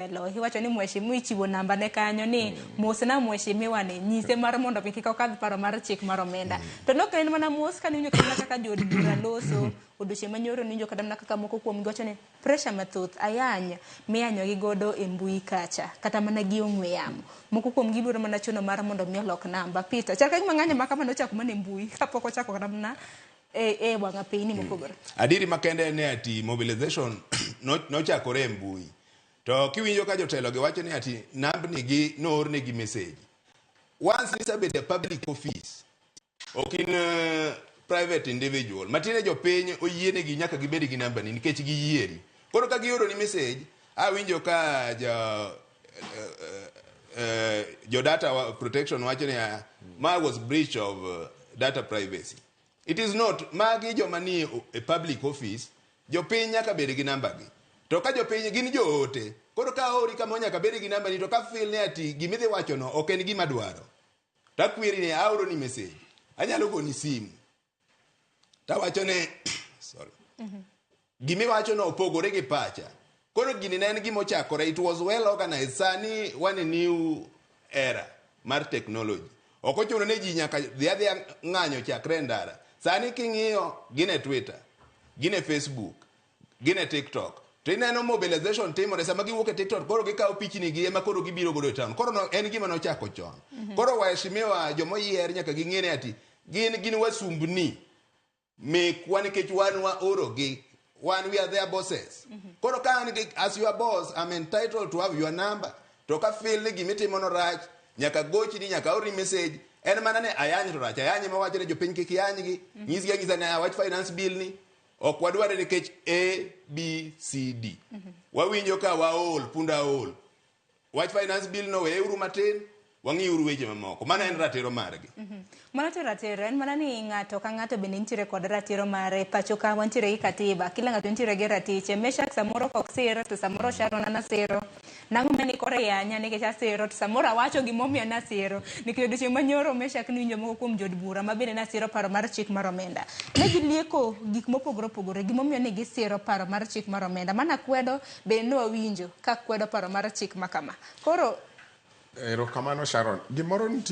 Telo iwacho ni mheshimiwa ichiwo namba ne kanyo ni mosna mheshimiwa ni nyise mar mondo mi kik okadh paro mar chik mar omenda. To nok en mana mos kane iwinjo kata mana kaka jood bura loso odiochieng' manyoro niwinjo kata mana kaka moko kuom gi wacho ni pressure mathoth ayany miyanyogi godo e mbui kacha kata mana gi ong'we yamo. Moko kuom gi dwaro mana chuno mar mondo mi olok namba. Peter, chal ka gima ng'anyo ma kama nochako mana e mbui kapok ochako kata mana e, e wang' apeyni mopogore. Adieri makende en ni ati mobilization nochakore e mbui. To kiwinjo ka jotelo gi wacho ni ati nambni gi noornegi message. Once nisebedo e public office, ok in private individual. Matiende jopiny oyienegi nyaka gibed gi nambani nikech giyieri. Koro ka gioroni message, awinjo ka jo jo data protection wacho ni ma was breach of data privacy. It is not. Magi joma nie e public office, jopiny nyaka bed gi namba gi. To ka jopiny gin joote, koro ka aori kama nyaka bed gi namba ni to ka feel ni ati gimidhi wacho no ok en gima dwaro. To akweri ni aoro ni message. Anyalo goni simu. Tawacho ni sorry. Gimiwacho no opogore gi pacha. Koro gini ne en gima ochakore, it was well organized. Sani wan e new era mar technology. Ok ochuno ni ji nyaka dhi adhiya ng'anyo chakre e ndara. Sani king'iyo gin e Twitter, gin e Facebook, gin e TikTok. To ineno mobilization timore sama giwuok e TikTok koro gikawo pichni gi ema koro gibiro godo e town. Koro no, en gima nochako chon. Koro waheshimiwa jomoyier nyaka ging'e ni ati gin gin wasumbni mekwa nikech wan waorogi wan we are their bosses. Koro ka an gi as your boss, I'm entitled to have your number. To ka feel ni gimitimo no rach, nyaka gochni, nyaka aorni message. En mana ni ayany to rach. Ayany ema wacho ni jopiny kik yanygi. Nyisgi anyisa ni wach finance bill ni ok wadware nikech A, B, C, D. Wawinjo ka waol, punda ol. Wach finance bill no weuru matin, wang'iuru weche mamoko. Mano en ratiro margi. Mano to ratiro en mana ni ng'ato ka ng'ato bende nitiere kod ratiro mare. Pacho ka wantiere gi katiba, kila ng'ato nitiere gi ratiche. Meshak samoro kok sir to samoro Sharon an asiro. Nang'o mane koro yanya nikech asiro to samoro awacho gimomiyo nasiro. Nikech odiochieng' manyoro Meshak niwinjo moko kuom jood bura ma bende nasiro paro mar chik mar omenda. Ne gilieko gik mopogore opogore gimomiyo ne gisiro paro mar chik mar omenda. Mana kwedo bende ne wawinjo ka kwedo paro mar chik ma kama. Koro Erokamano Sharon. Gimoro nitie.